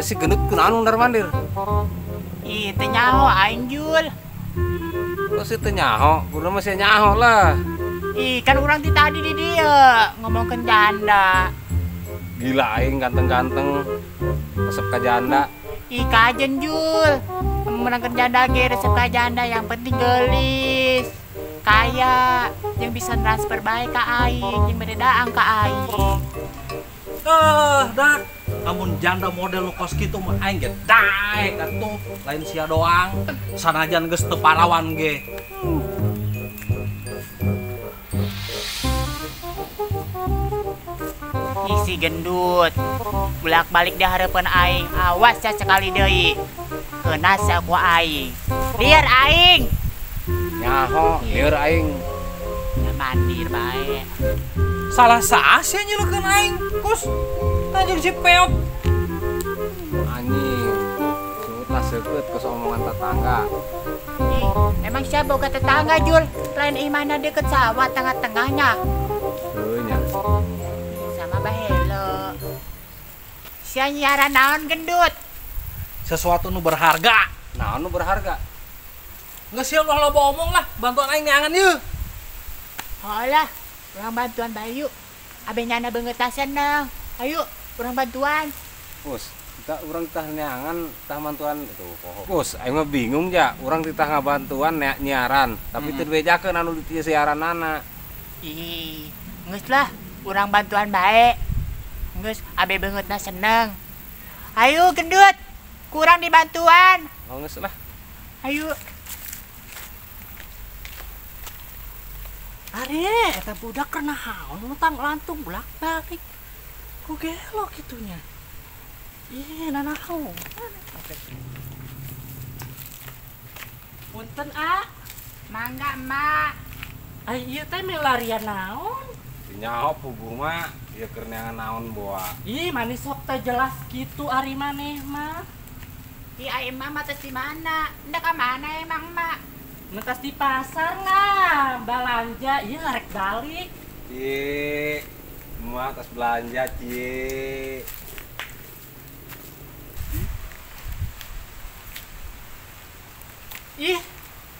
Si gendut kunaon mundar mandir? Ih, teu nyaho aing Jul. Kok sih teu nyaho? Kudu mah sia nyaho lah. Ih, kan urang ti tadi di dieu ngomongkeun janda. Gila aing ganteng-ganteng resep ka janda. Ih, kajen Jul. Menangkeun janda ge resep ka janda, yang penting geulis, kaya, yang bisa transfer bae ka aing, jeung bere daang ka aing. Ah, dak. Amun janda model nu kos kitu mah aing ge daek atuh, lain sia doang. Sanajan geus teu parawan ge. Isi gendut. Bolak-balik di hareupeun aing, awas ya sekali deui. Keuna sia ku aing. Lieur aing. Nyaho, lieur aing. Ya mandir bae. Salah saah sia nyeleukeun aing, Kus. Tajung si peot. Anjing, sungut lah seukeut ke omongan tetangga. Ih, emang siapa boga tetangga Jul? Lain imana deket sawah tengah-tengahnya. Heuh nya. Sama bahelo. Sia nyiaran naon gendut? Sesuatu nu berharga. Naon nu berharga? Geus sia ulah loba omong lah, bantuan aing neangan yeuh. Heulah, urang bantuan bae yuk. Abe nyana beungeut seneng. Ayo, urang bantuan. Kus, kita urang tah neangan tah bantuan itu poho. Kus, aing mah bingung ja, urang titah ngabantuan nyiaran, tapi teu dibejakeun anu di siaranana. Ih, geus lah, urang bantuan bae. Geus, abe beungeutna seneng. Ayo gendut, kurang dibantuan. Oh, geus lah. Ayo. Are, eta budak keur naon tang lantung bolak-balik. Kok gelo gitunya? Ih, nanaon. Punten, A. Mangga, Mak. Ai ieu teh milarian naon? Nyaho puguh mah ieu keur neangan naon boa. Ih, manis sok teh jelas kitu ari maneh mah. Ih, ai emak mah teh di mana? Hendak ka mana emang, Mak? Mentas di pasar lah, belanja, iya rek balik. Cie, emak tas belanja cie. Ih,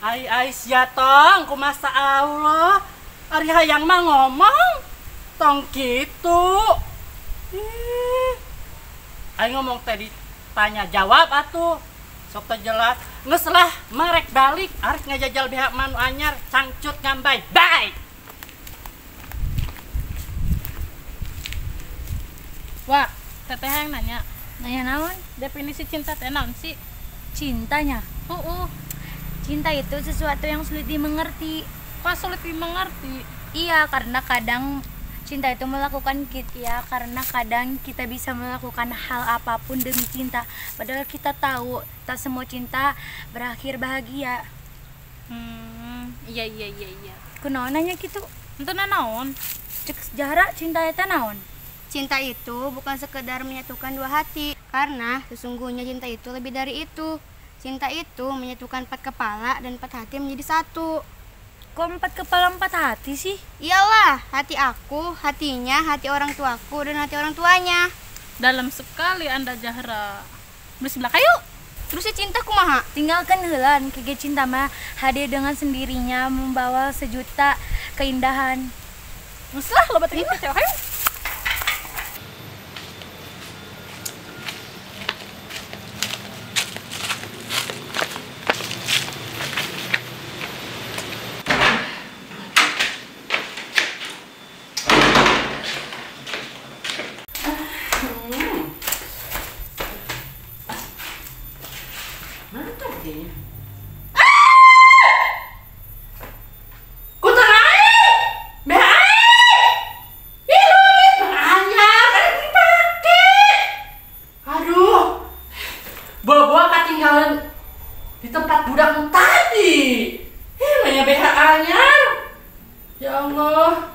ai ai sia tong, kumasa Allah. Ari hayang mah ngomong, tong kitu. Ih, ai ngomong teh ditanya jawab atuh. Sok teh jelas. Geus lah, marek balik, arek ngajajal BH manu anyar, cangcut ngambay. Bye. Wah, teteh yang nanya. Nanya naon? Definisi cinta teh naon sih? Cintanya? Heeh. Cinta itu sesuatu yang sulit dimengerti. Kok sulit dimengerti? Iya, karena kadang cinta itu melakukan kita, karena kadang kita bisa melakukan hal apapun demi cinta. Padahal kita tahu tak semua cinta berakhir bahagia. Iya. Kunaon nanya gitu? Ente naon? Cek sejarah cinta eta naon? Cinta itu bukan sekedar menyatukan dua hati, karena sesungguhnya cinta itu lebih dari itu. Cinta itu menyatukan 4 kepala dan 4 hati menjadi satu. Kok 4 kepala 4 hati sih? Iyalah, hati aku, hatinya, hati orang tuaku, dan hati orang tuanya. Dalam sekali Anda Jahra. Bismillah, ayo. Terusnya cinta kumaha? Tinggalkan heulan, kege cinta mah hadir dengan sendirinya membawa sejuta keindahan. Muslah loba teh cewek, ayo. Di tempat budak tadi. Nanya BH anyar. Ya Allah.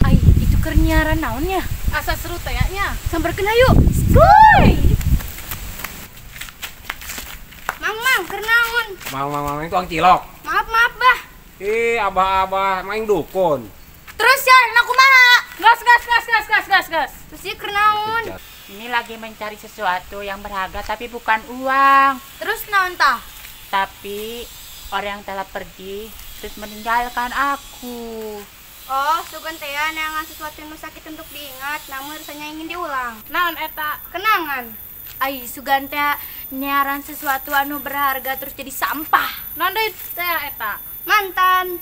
Ai, itu keur nyiaran naonnya? Asa seru teh nya. Samperkeun hayu. Skuy. Mang tukang cilok. Maaf, maaf, Bah. Ih, abah-abah main dukun. Terus ya, nak kumaha? Gas gas gas gas gas gas gas. Terus ieu keur naon? Ini lagi mencari sesuatu yang berharga tapi bukan uang. Terus naon tah? Tapi orang yang telah pergi terus meninggalkan aku. Oh, sugan teh neangan sesuatu yang sakit untuk diingat, namun rasanya ingin diulang. Naon eta? Kenangan. Ai, sugan teh nyaran sesuatu anu berharga terus jadi sampah. Naon deui teh eta? Mantan.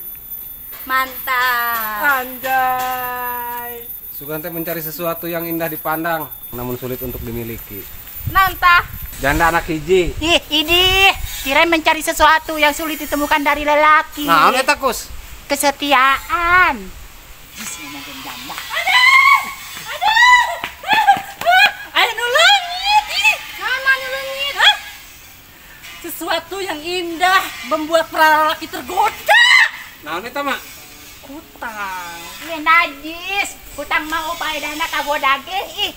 Mantap. Anjay. Sugan teh mencari sesuatu yang indah dipandang, namun sulit untuk dimiliki. Naon tah? Janda anak hiji. Ih, ini kirain mencari sesuatu yang sulit ditemukan dari lelaki. Naon eta, Kus? Kesetiaan. Di sini ngomongin janda. Ayo nu leungit. Ih, Naon mah nu leungit? Sesuatu yang indah membuat para lelaki tergoda. Naon eta, Mak? Kutang. Ih, najis. Kutang mau paedahna kagoda ge ih.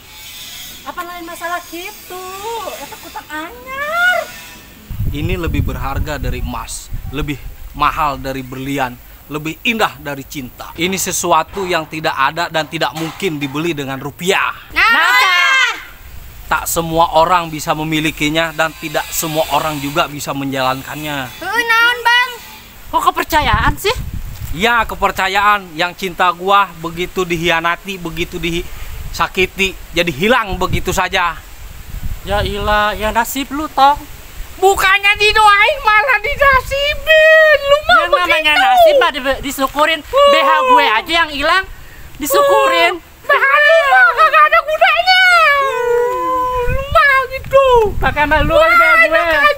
Apa lain masalah gitu? Eta kutang anyar. Ini lebih berharga dari emas, lebih mahal dari berlian, lebih indah dari cinta. Ini sesuatu yang tidak ada dan tidak mungkin dibeli dengan rupiah. Nah, Tak semua orang bisa memilikinya dan tidak semua orang juga bisa menjalankannya. heueuh naon, Bang? Kok kepercayaan sih? Ya, kepercayaan yang cinta gua begitu dihianati, begitu disakiti, jadi hilang begitu saja. Ya ilah, ya nasib lu tong. Bukannya didoain malah dinasibin. Lu mah Yang namanya nasib mah disyukurin. BH gue aja yang hilang disyukurin. BH lu mah kagak ada gunanya. Lu mah gitu. Pakai sama lu kali BH gue.